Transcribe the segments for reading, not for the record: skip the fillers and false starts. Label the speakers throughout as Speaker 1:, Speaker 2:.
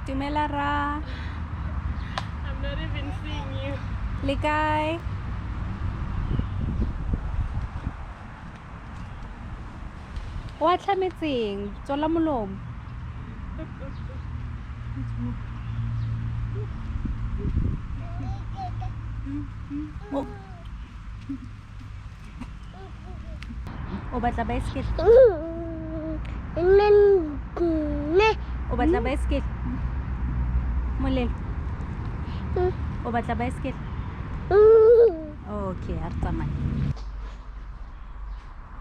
Speaker 1: Dumela ra.
Speaker 2: I'm not even seeing you.
Speaker 1: Le kae? O atlhametseng, tswala molomo. O batla baesekele? O batla baesekele? Molelo. O batla baesekele? Okay, a re tsamaye.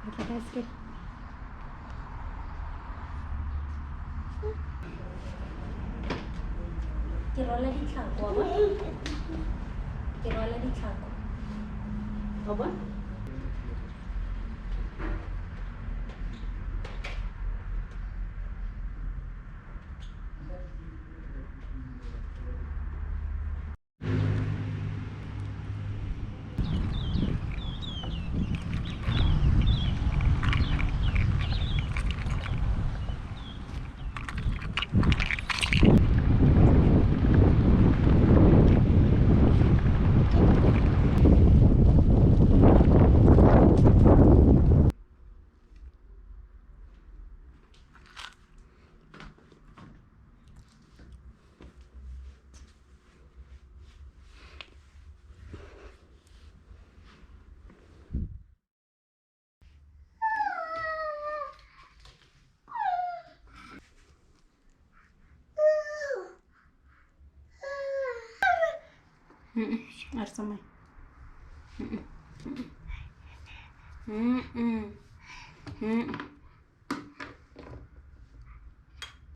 Speaker 1: Batla baesekele? Ke rwala ditlhako, wa bona? Ke rwala ditlhako. Wa bona? A re tsamaye. Mm-mm. Mm-mm. Mm-mm.